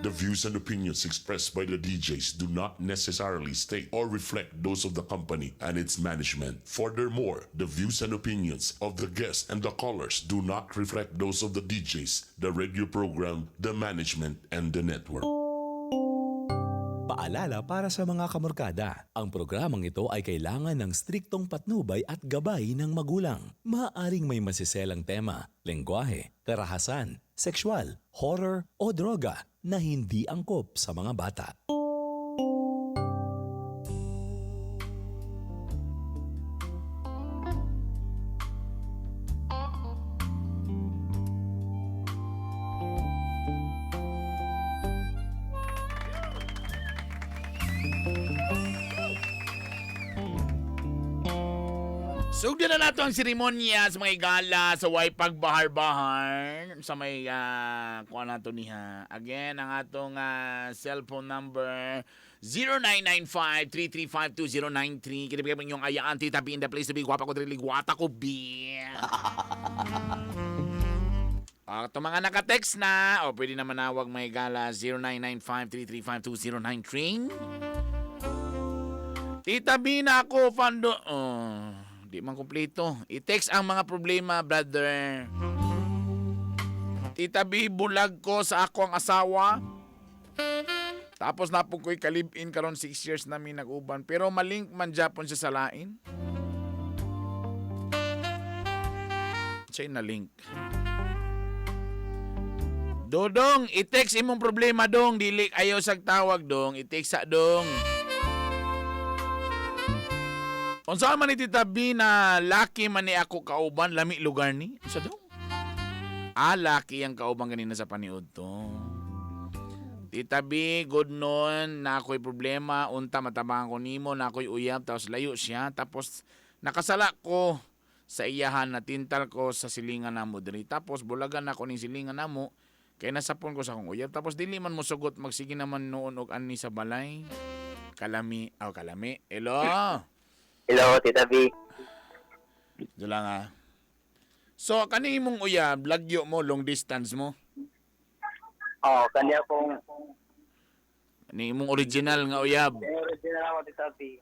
The views and opinions expressed by the DJs do not necessarily state or reflect those of the company and its management. Furthermore, the views and opinions of the guests and the callers do not reflect those of the DJs, the radio program, the management, and the network. Paalala para sa mga kamorkada, ang programang ito ay kailangan ng striktong patnubay at gabay ng magulang. Maaaring may masiselang tema, lengguwahe, karahasan, sexual, horror o droga na hindi angkop sa mga bata. Sugdan na nato ang seremonya sa mga gala sa way pagbahar-bahar sa may kuha nato niha. Again, ang atong cellphone number 0995-335-2093. Kinabigay mo inyong ayaan, Tita B in the place to be. Gwapa ko diri, gwata ko B. Ito mga naka-text na, o pwede na manawag may gala 0995-335-2093. Tita B na ako, fando. Oh, di man kumpleto. I-text ang mga problema, brother. Tita B, bulag ko sa ako ang asawa. Tapos napog ko'y kalibin karon 6 years namin nag-uban. Pero malink man Japon siya sa lain. Siya na link. Dodong, i-text imong problema dong. Dili ayaw sag tawag dong. I-text sa dong. Unsa man ni Tita B na laki man ni ako kauban, lami lugar ni? Unsa dong? Ah, laki ang kauban ganina sa paniud to. Tita B, good noon. Na ako'y problema. Unta, matabangan ko nimo. Na ako'y uyab. Tapos layo siya. Tapos nakasala ko sa iyahan na tintal ko sa silingan namo diri. Tapos bulagan ako ning silingan namo. Kay nasapon ko sa akong uyab. Tapos dili man mo sugot magsige naman noon og ani sa balay. Kalami, aw kalami. Hello. Hello, Tita B. Doon lang ah. So, kani imong uyab, lagyo mo, long distance mo? Oo, kanya pong Ni imong original nga uyab. original ako, Tita B.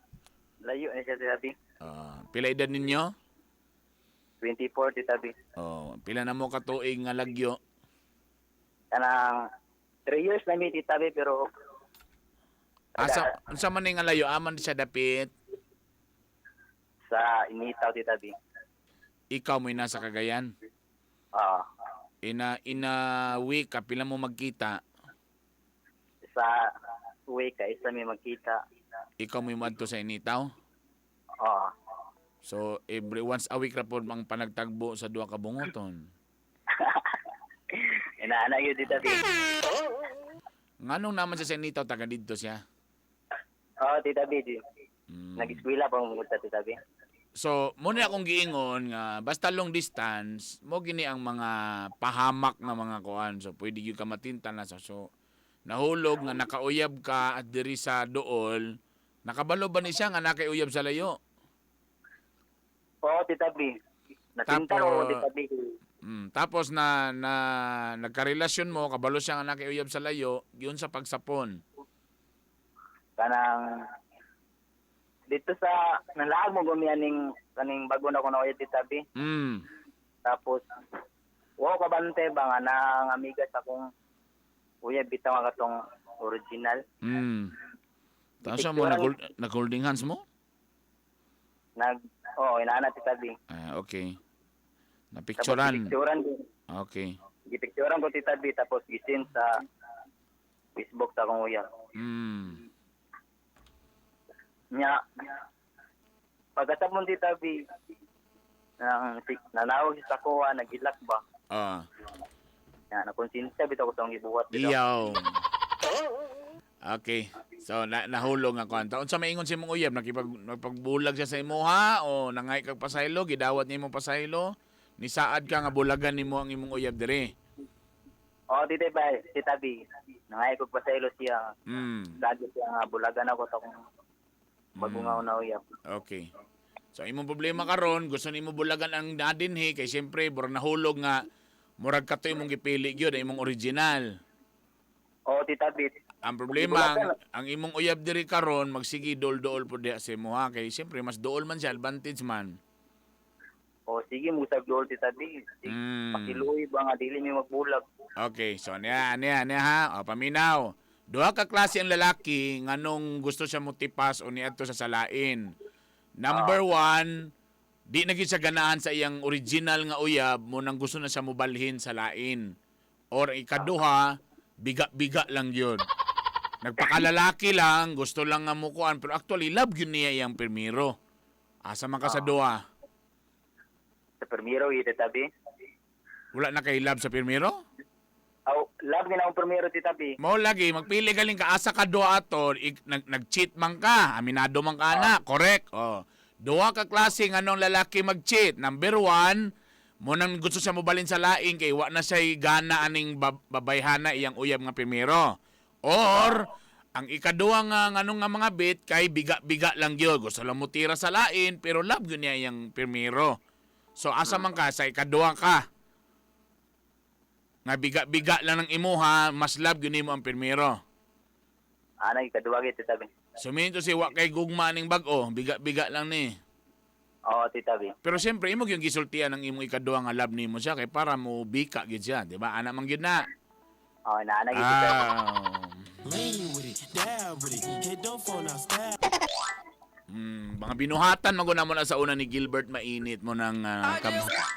Layo na siya, Tita B. Ah, pila edad ninyo? 24, Tita B. Oh, pila na mo katuig nga lagyo? Kanang 3 years na mi, Tita B, pero Asa unsa man ni nga layo aman siya dapit? sa Initaw, Tita B. Ikaw mo'y nasa Cagayan. Oo, Ina week ka pila mo magkita? sa uwi ka, isa mi magkita. Ikaw mo'y moadto sa Initaw. Oo. So every once a week ra pod ang panagtagbo sa duha ka bungoton. Inaana yun, Tita B. Nganong naman siya sa Initaw taga didto siya? Oo, Tita B. Mm. Nag-eskwela pa mo sa Tita B. So, muna akong giingon nga basta long distance, mo gini ang mga pahamak nga mga kuan. So, pwede gyud ka matinta na sa so nahulog nga nakauyab ka at diri sa dool, nakabalo ba ni siya nga nakauyab sa layo? Oo, Tita B. Natinta ko, Tita B. Tapos na na nagkarelasyon mo, kabalo siya nga nakauyab sa layo, yun sa pagsapon. Kanang dito sa nalaag mo gumiyaning kaning bago na ko na Tita B. Tapos, wow kabante ba nga na ang amiga sa akong uya bitaw nga katong original. Tapos siya mo nag-holding hands mo? Nag oh inaana ti tabi. Ah, okay. Tapos Napicturan. gipicturan ko. Okay. Gipicturan ko ti tabi tapos gisin sa Facebook sa akong uya. Nya pagkatapon ti tabi nang nanawag siya sa kuha nagilak ba. Nya nakonsensya bitaw ko sa akong gibuhat bitaw. Iyaw. Okay. So na nahulog nga kwanta. Unsa maingon si imong uyab nakipag nagpagbulag siya sa imuha o nangay kag pasaylo gidawat niya imong pasaylo? Nisaad ka nga bulagan nimo ang imong uyab diri. Oh, tita ba, tita B. Nangay ko pasaylo siya. Lagi siya nga bulagan ako sa akong bago nga na uyab. Okay. So imong problema karon gusto nimo bulagan ang nadinhi kay siyempre murag nahulog nga murag kato imong gipili gyud ang imong original. Oo, Tita B. Ang problema, ang imong uyab diri karon magsige dool-dool po diha sa imo ha. Kay siyempre, mas dool man siya, advantage man. O sige, musag dool, Tita B. Sige, pakiluoy ba nga dili mi magbulag. Okay, so niya, niya, niya ha. O, paminaw. Duha ka klase ang lalaki nganong gusto siya motipas o niadto sa salain. Number one, di na gyud siya ganahan sa iyang original nga uyab mo nang gusto na siya mobalhin sa lain. Or ikaduha, biga-biga lang yun. Nagpakalalaki lang, gusto lang nga mukuan, pero actually love yun niya iyang pirmiro. Asa man ka sa duha? Sa primero, Tita B. Wala na kay love sa pirmiro? Aw, love gina akong primero, Tita B. Mao lagi magpili galing ka asa ka duha ato, nag-cheat man ka, aminado man ka na, correct. Oh. Duha ka klase nganong lalaki mag-cheat. Number one, mo nang gusto siya mobalin sa laing kay wa na siya'y gana aning babayhana iyang uyab nga primero. Or ang ikaduha nga nganong nga mga bit kay biga-biga lang gyud, gusto lang mo tira sa lain pero love gyud niya iyang primero. So asa man ka sa ikaduha ka? Nga biga-biga lang ng imuha, mas love gyud nimo ang primero. Ana, ikaduha gyud, Tita B. So meaning to say, wa kay gugma ning bag-o, biga-biga lang ni. Oo, Tita B. Pero siyempre imo gyud gisultian ang imong ikaduha nga love nimo siya kay para mo bika gyud siya, di ba? Ana man gyud na. Oo, naana gyud, Tita B. Ah. Lean with it, dab with it, hit the phone now, stab. Mga binuhatan maguna mo na sa una ni Gilbert Mainit mo nang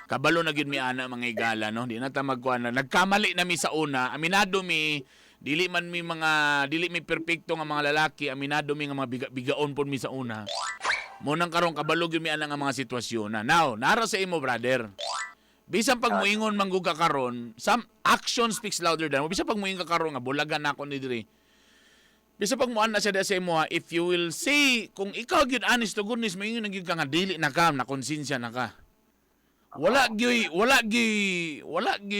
kabalo na gyud mi ana mga igala, no, di na ta magkuan na. Nagkamali na mi sa una, aminado mi, dili man mi mga dili mi perpekto nga mga lalaki, aminado mi nga mga biga-bigaon pud mi sa una. Mo nang karon kabalo gyud mi ana nga mga sitwasyon na. Now, nara sa imo, brother. Bisan pag muingon man gud ka karon, some action speaks louder than, bisan pag muingon ka karon nga bulagan nako ni diri. Bisa pag muan na siya sa imo ha, if you will say, kung ikaw gyud honest to goodness, moingon na gyud ka nga dili na ka, na konsensya na ka. Wala gyuy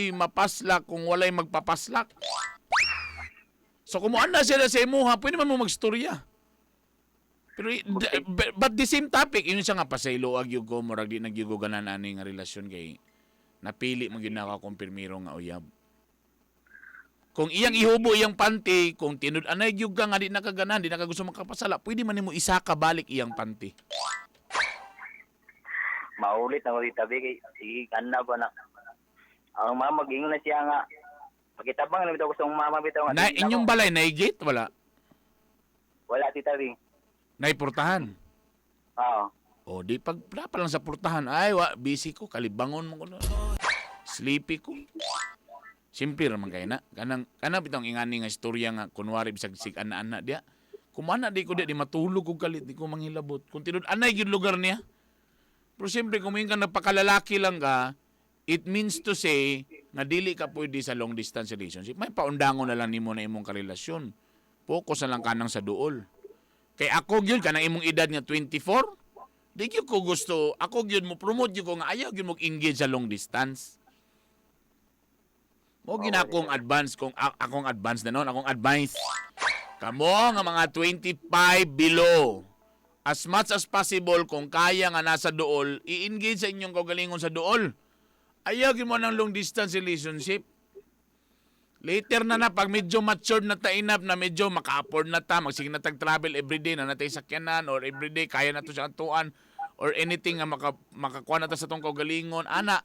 mapaslak kung walay magpapaslak. So kung muan na siya sa imo ha, pwede man mo magstorya. Pero but the same topic, yun siya nga pasaylo ag ko murag di nagyugo ganan ani nga relasyon kay napili mo gyud na ako akong pirmiro nga uyab. Kung iyang ihubo iyang panty, kung tinud-anay gyud ka nga di nakaganan, di nakagusto makapasala, pwede man nimo isa ka balik iyang panty. Maulit na ko, Tita B. Kay, sige, kana ba na. Ang mama, gingon na siya nga. Pakitabang na bitaw ko sa akong mama bitaw nga. Na dili na inyong ko. balay naigit wala? Wala, Tita B. Naipurtahan. Oo. O di pag pa lang sa purtahan, ay wa busy ko, kalibangon mo ko na. Sleepy ko. Simple ra man kay na. Kanang kanang bitong ingani nga istorya nga kunwari bisag sig ana-ana diya. Kumana di ko di matulog og kalit, di ko manghilabot. Kung tinud anay gyud lugar niya. Pero siyempre kung ka napakalalaki lang ka, it means to say nga dili ka pwede sa long distance relationship. May paundangon na lang nimo na imong karelasyon. Focus na lang kanang sa duol. Kay ako gyud kanang imong edad nga 24, di gyud ko gusto, ako gyud mo promote gyud ko nga ayaw gyud mo engage sa long distance. Mo gina akong advance kung akong advance na noon, akong advice. Kamo nga mga 25 below. As much as possible kung kaya nga nasa duol, i-engage sa inyong kaugalingon sa duol. Ayaw gyud mo ng long distance relationship. Later na na, pag medyo matured na ta enough na medyo maka-afford na ta, magsige na tag travel everyday na natay sakyanan or everyday kaya na to sa antuan or anything nga makakuha na ta sa tong kaugalingon, ana.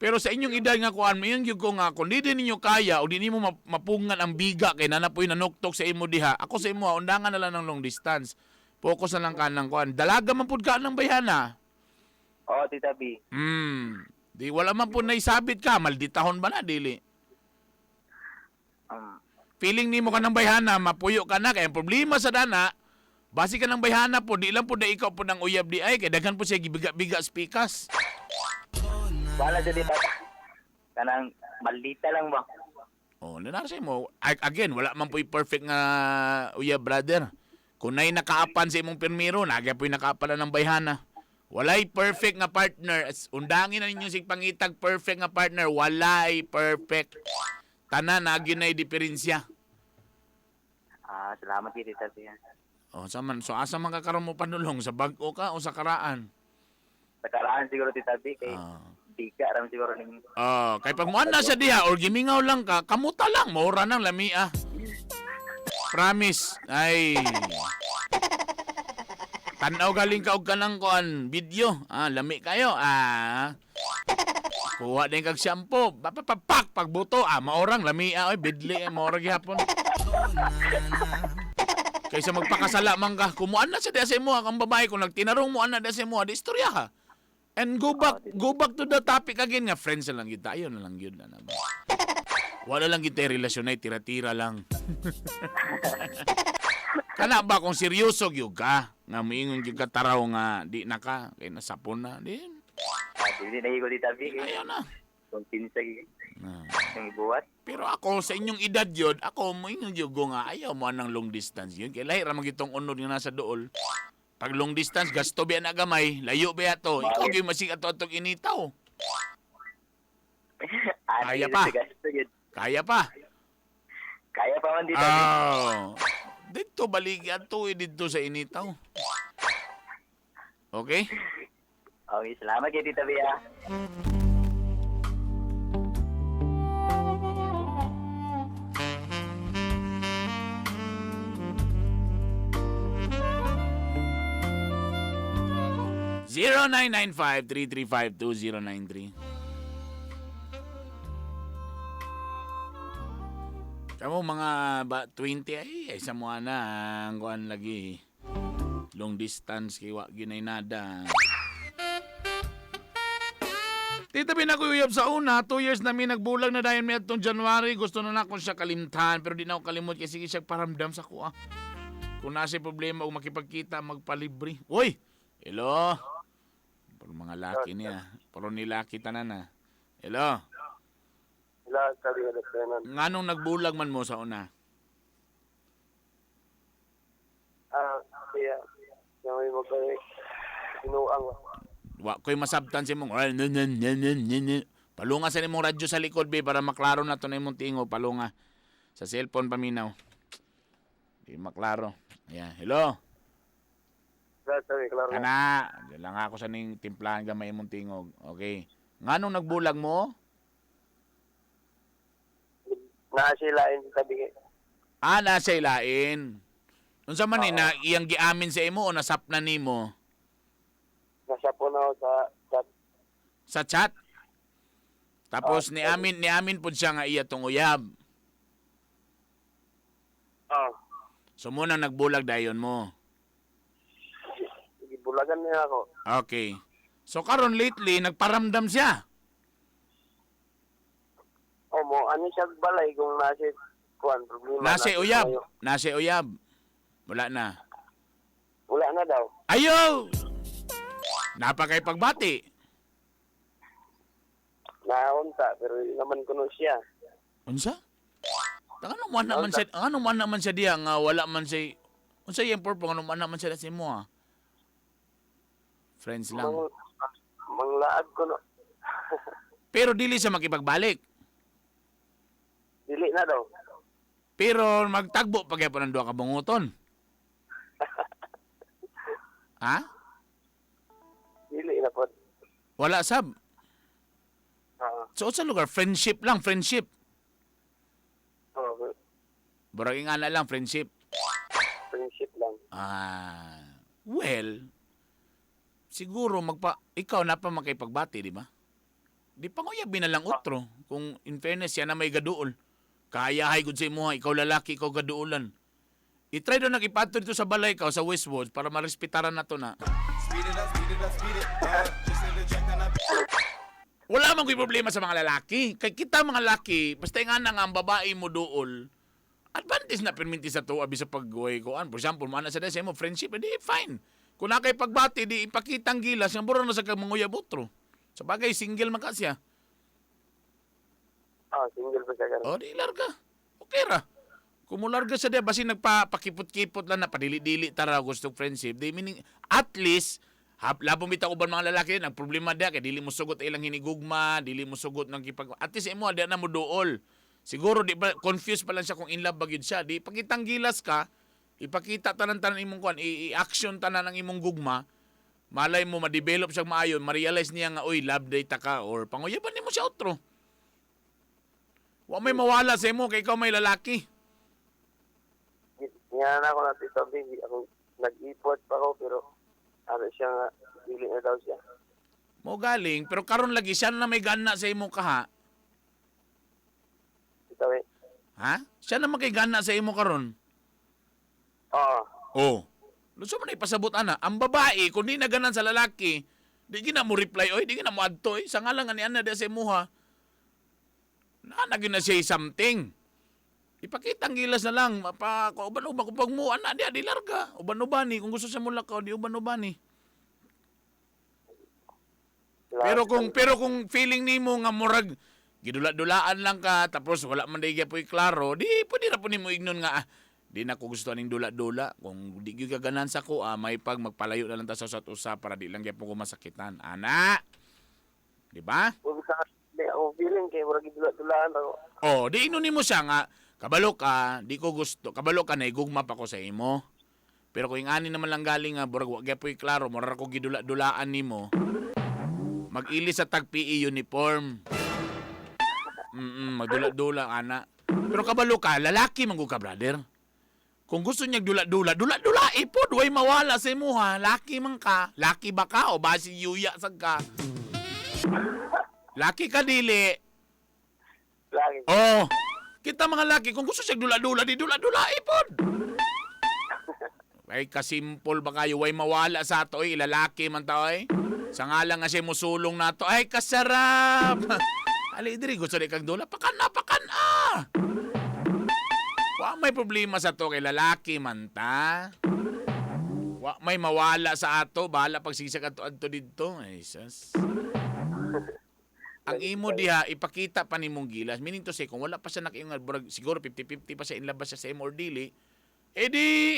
Pero sa inyong edad nga kuan, mayon gyud ko nga kung di din ninyo kaya o di nimo mapungan ang biga kay nana po'y nanuktok sa imo diha. Ako sa imo, undangan na lang ng long distance. Focus na lang ka ng kuan. Dalaga man pud ka ng bayhana. Oo, Tita B. Di wala man pud naisabit ka, malditahon ba na dili? Feeling nimo ka ng bayhana, mapuyo ka na kay ang problema sa dana, basi ka ng bayhana po, di lang po na ikaw po ng uyab di ay kay daghan po siya gibiga-biga spikas. Wala siya, Tita. Kanang maldita lang ba? Oh, nanarsa mo. Again, wala man po'y perfect nga uyab, brother. Kung na'y nakaapan sa imong pirmiro, nagya po'y nakaapan na ng bayhana. Walay perfect nga partner. Undangin na ninyo sig pangitag perfect nga partner. Walay perfect. Tanan, nagyo na'y diferensya. Ah, salamat kay Tita B. Oh, sa man, so asa man ka karon mo panulong sa bag-o ka o sa karaan? Sa karaan siguro, Tita B. Kay di ka ram siguro ning Oh, kay pag muan na siya diha or gimingaw lang ka, kamuta lang, maura nang lami ah. Promise. Ay. Tanaw galing ka og kanang kuan video. Ah, lami kayo. Ah. Kuha din kag shampoo. Papapak pagbuto. Ah, maorang lami ah, oy bidli eh, maorang gihapon. Kaysa magpakasala man ka, kumuan na sa diya sa imo ang babae kung nagtinarong mo ana diya sa imo, di istorya ka. And go back to the topic again nga friends na lang gyud tayo na lang gyud na naman. Wala lang gyud tayo relasyon ay tira-tira lang. Kana ba kung seryoso gyud ka nga moingon gyud ka taraw nga di na ka kay nasapon na di Ah, dili na ko, Tita B. ayaw na. Kung kinsa gyud Ah. yung ibuhat. Pero ako sa inyong edad yun, ako moingon gyud ko nga ayaw mo anang long distance yun. Kay lahi ra man gitong unod nga nasa dool. Pag long distance gasto biya na gamay, layo biya to. Ikaw gyud masig ato atong initaw. Ah, Kaya dili pa. sa gasto gyud. Kaya pa. Kaya pa man, Tita B. Oh. Dito baligi ato eh, dito sa initaw. Okay? Okay, salamat kay Tita B. Ah. 0995-335-2093. Kamu mga ba, 20 ay, ay sa mga na ang kuan lagi. Long distance kay wa ginay nada. Tita, pinakuyab sa una, 2 years na mi nagbulag na dayon mi atong January. Gusto na nako siya kalimtan, pero di na ako kalimot kasi sige siya paramdam sa kuha. Kung nasa problema o makipagkita, magpalibre. Uy! Hello? Pero mga laki niya. Pero nilaki tanan na. Hello? Hello, sabi ko Lieutenant. Nganong nagbulag man mo sa una? Ah, kaya, yung may magkaya, sinuang. Wa ko'y masabtan sa imong ay, nan, nan, nan, nan, nan, nan. Palunga sa imong radyo sa likod be para maklaro na to na imong tingog palunga. Sa cellphone paminaw. Di maklaro. Ayan. Hello. Hello, sabi, klaro. Kana, diyan lang ako sa ning timplahan gamay imong tingog. Okay. Nganong nagbulag mo? Naasilain sa tabi. Ah, nasa ilain. Unsa man ni na iyang giamin sa imo o nasapna nimo Nasa po na ako sa chat. sa chat? Tapos niamin pud siya nga iya tong uyab. Ah, So mo nang nagbulag dayon mo. Gibulagan niya ako. Okay. So karon lately nagparamdam siya. O mo, ano siya balay kung nasa kuan problema. Nasa nasa uyab. tayo. Nasa uyab. Wala na. Wala na daw. Ayo! Napakay pagbati. Naunta, pero yun naman kuno siya. Unsa? Ano man naman siya, ano man naman siya diya nga wala man siya. Unsa iyang purpose ano man naman siya sa imo ah? Friends lang. Manglaag kuno. Pero dili siya makipagbalik. Dili na daw. Pero magtagbo pa gyapon ang duha ka bunguton. Ha? Dili na po. Wala sab. Ah, So sa lugar friendship lang, friendship. oh, Burag nga na lang friendship. Friendship lang. Ah, well, siguro magpa ikaw na pa makipagbati, di ba? Di pa nguyabi na lang otro. Kung in fairness, siya na may gaduol. Kaya hay gud sa imuha, ikaw lalaki, ikaw gaduolan. I-try doon nag-ipadto dito sa balay ka o sa Westwood para marespetaran na to na. Wala man ko'y problema sa mga lalaki. Kay kita mga lalaki, basta nga na nga ang babae mo duol, advantage na perminti sa tuwa bisa pagguhay ko. For example, mana sa desa mo, friendship, edi fine. Kung na kay pagbati, di ipakitang gilas, nga buro na sa kag manguyab otro. Sa bagay, single man ka siya. Ah, single pa siya karon. O, di larga. Okay ra. Kung mularga siya diya, basin nagpapakipot-kipot lang na padili-dili tara gusto friendship. Di meaning, at least, hap, labong bitaw uban mga lalaki, ang problema diya, kay dili mo sugot ilang hinigugma, dili mo sugot ng kipag... At least imo, diya na mo duol. Siguro, di ba, confused pa lang siya kung in love ba gyud siya. Di, pakitang gilas ka, ipakita tanan-tanan imong kuan, i-action tanan ang imong gugma, malay mo, ma-develop siya maayon, ma-realize niya nga, uy, love date ka, or panguyaban nimo siya otro. Wa may mawala sa imo kay ikaw may lalaki. Nga na ako na, Tita B, ako nag-ipot pa ako pero ano siya nga dili na daw siya. Mo galing, pero karon lagi siya na may gana sa imo kaha. Tita B. Ha? Siya na may gana sa imo karon. Oo. Oh. Unsa man ipasabot ana? Ang babae kung di na ganan sa lalaki, di gina mo reply oy, di gina mo adto oy. Sa nga lang ani ana di sa imuha. Naa na gyud na siya something. Ipakita ang gilas na lang, mapa uban-uban kung pag mo ana di di larga. Uban-uban ni kung gusto siya mo lakaw di uban-uban ni. Pero kung feeling nimo nga murag gidula-dulaan lang ka tapos wala man day gyapon klaro, di pwede ra po nimo ignon nga ah, di na ko gusto aning dula-dula. Kung di gyud ka ganahan sa ko, ah, may pag magpalayo na lang ta sa usat usa para di lang gyapon ko masakitan. Ana. Di ba? Huwag sa di ako feeling kay murag dula-dulaan ako. Oh, di ingnon nimo siya nga kabalo ka, di ko gusto, kabalo ka na igugma pa ko sa imo. Pero kung ingani naman lang galing nga burag wa gyapoy klaro, mura ko gidula-dulaan nimo. Mag-ili sa tag PE uniform. Magdula-dula ana. Pero kabalo ka, lalaki man gud ka, brother. Kung gusto niya dula-dula, dula-dula ipod, way mawala sa imuha. Laki man ka. Laki ba ka o basi yuya sad ka? Laki ka dili. Lagi. Oh, kita mga laki, kung gusto siya dula-dula, di dula-dula ipod. Ay, kasimple ba kayo? Way mawala sa ato, oy, ilalaki man ta, oy. Sa nga lang nga siya musulong nato, ay, kasarap! Ali, diri, gusto di kag dula, pakan na, pakan ah! Wa may problema sa to kay lalaki man ta. Wa may mawala sa ato, bahala pagsigisag ato adto didto. Ay, sus. Ang imo diha ipakita pa nimong gilas. Meaning to say kung wala pa siya nakiingon burag siguro 50-50 pa siya inlabas siya sa imo or dili, edi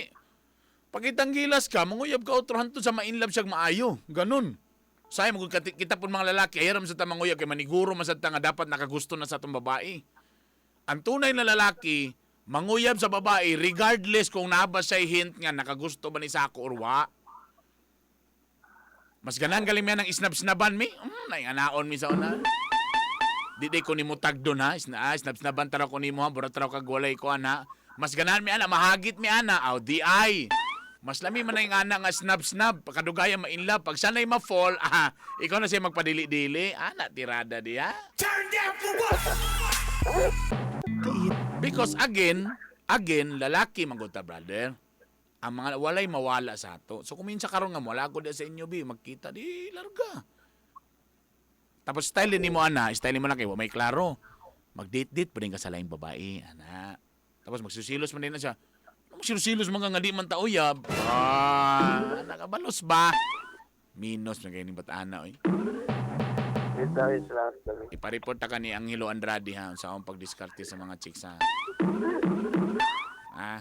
pakitang gilas ka, manguyab ka otro hantod sa ma-inlove siya maayo. Ganun. Sayang kung kita pud mga lalaki, ayaw sa ta manguyab kay maniguro man sa ta nga dapat nakagusto na sa atong babae. Ang tunay na lalaki, manguyab sa babae regardless kung naa ba siya hint nga nakagusto ba ni sa ako or wa. Mas ganahan galing mi ang isnab-snaban mi. Nainganaon mi sa una. Di di ko nimo tagdon ha. Isnab-snaban taraw ko nimo ha. Bura taraw kag walay ko ana. Mas ganahan mi ana, mahagit mi ana. Aw, di ay. Mas lami man na yung ana nga snab-snab. Pagkadugaya ma-inlove. Pag sanay ma-fall, ah, ikaw na siya magpadili-dili. Ana, tirada di ha. Because again, again, lalaki man gud ta, brother. Ang mga walay mawala sa ato. So kung minsan karon nga wala ko di sa inyo bi, magkita di larga. Tapos style din nimo ana, style nimo na kay wa may klaro. Mag-date-date pa din ka sa laing babae, ana. Tapos magsusilos man din na siya. Ano magsusilos man ka nga di man ta uyab? Ah, nakabalos ba? Minos na kayo ning bata-ana oy. Tita B, salamat, Tita B. Ipareport ta ka ni Angelo Andrade ha sa akong pagdiskarte sa mga chicks ha. Ah.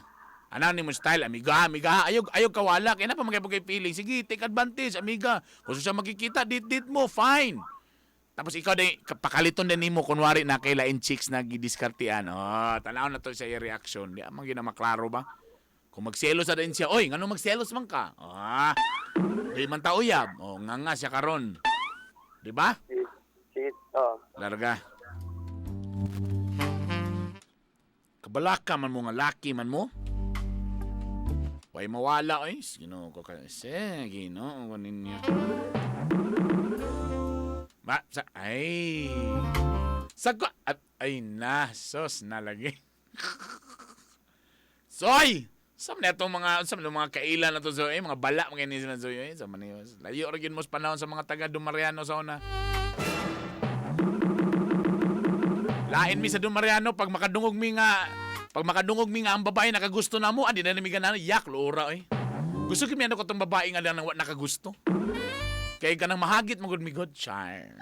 Ano ni mo style, amiga, amiga, ayog ayog kawala kay na pa magay feeling. Sige, take advantage, amiga. Kung siya makikita, date date mo, fine. Tapos ikaw din, pakaliton din nimo kunwari na kay lain chicks na gidiskartean. Oh, tanaw na to sa iya reaction. Di man gina maklaro ba? Kung magselos na din siya, oy, ngano magselos man ka? Ah, di man ta uyab. Oh, nga nga siya karon. Di ba? Sige, sige, oo. Larga. Kabalaka man mo nga laki man mo. Way mawala oy. Ginoo ko kasi. Ginoo ko ninyo. Ma, sa, ay. Sa ko, at, ay na, sos na lagi. Soy! Sa man itong mga, sa man mga kaila na to, so, eh, mga bala, mga ini sila, so, eh, sa man yun. Layo ra gyud mo sa panahon sa mga taga Dumariano sa una. Lain mi sa Dumariano pag makadungog mi nga ang babae nakagusto na mo, andi na nami ganahan, yak lura oy. Gusto gyud mi ano ko tong babae nga lang nang wa nakagusto. Kay kanang mahagit mo gud mi god char.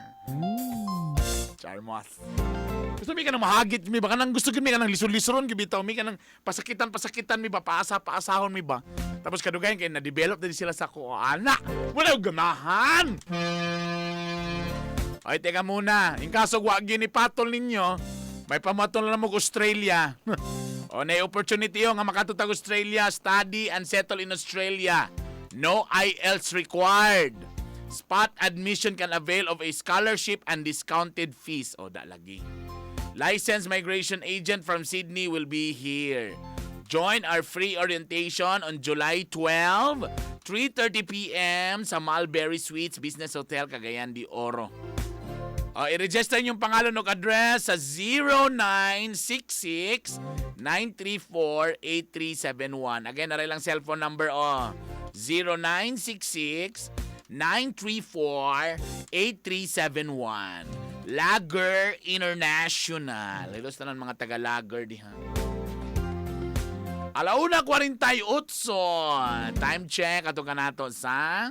Char mo. Gusto mi kanang mahagit mi ba kanang gusto gyud mi kanang lisod-lisron gyud bitaw mi kanang pasakitan-pasakitan mi ba paasa-paasahon mi ba. Tapos kadugayan kay na-develop din sila sa ko ana. Wala ganahan. Ay, teka muna. In kaso wa gyud ni patol ninyo, may pamatol na mo Australia. O na opportunity yo nga makatutag Australia, study and settle in Australia. No IELTS required. Spot admission can avail of a scholarship and discounted fees. O, da lagi. Licensed migration agent from Sydney will be here. Join our free orientation on July 12, 3:30 p.m. sa Mulberry Suites Business Hotel, Cagayan de Oro. O, i-register yung pangalan ug address sa 0966 934 8371. Again, aray lang cellphone number, oh. 0966 934 8371. Lager International. Hello sa tanan mga taga-lager diha. Alauna 48. Time check ato kanato sa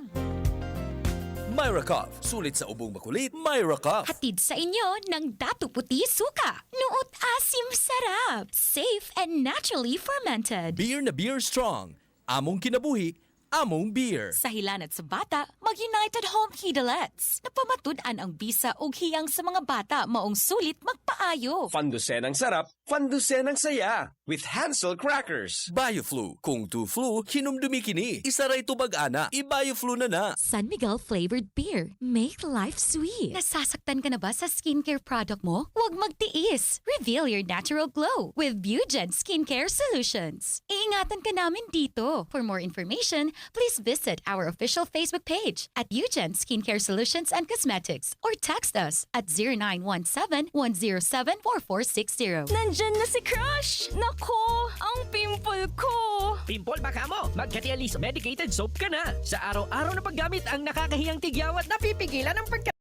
Myra Cough. Sulit sa ubong makulit, Myra Cough. Hatid sa inyo ng Datu Puti Suka. Nuot asim sarap. Safe and naturally fermented. Beer na beer strong. Among kinabuhi, among beer. Sa hilanat sa bata, mag-United Home Kidalets. Napamatud-an ang bisa ug hiyang sa mga bata maong sulit magpaayo. Fandusen ang sarap, fandusen ang saya with Hansel Crackers. Bioflu. Kung two flu, hinumdumi kini. Isa ray tubag ana. I-bioflu na na. San Miguel flavored beer. Make life sweet. Nasasaktan ka na ba sa skincare product mo? Huwag magtiis. Reveal your natural glow with Bugen Skincare Solutions. Iingatan ka namin dito. For more information, please visit our official Facebook page at Bugen Skincare Solutions and Cosmetics or text us at 0917-107-4460. Nandyan na si Crush! Nako, ang pimple ko! Pimple ba kamo? Mag-Katialis Medicated Soap ka na! Sa araw-araw na paggamit, ang nakakahiyang tigyawat, napipigilan ang pagka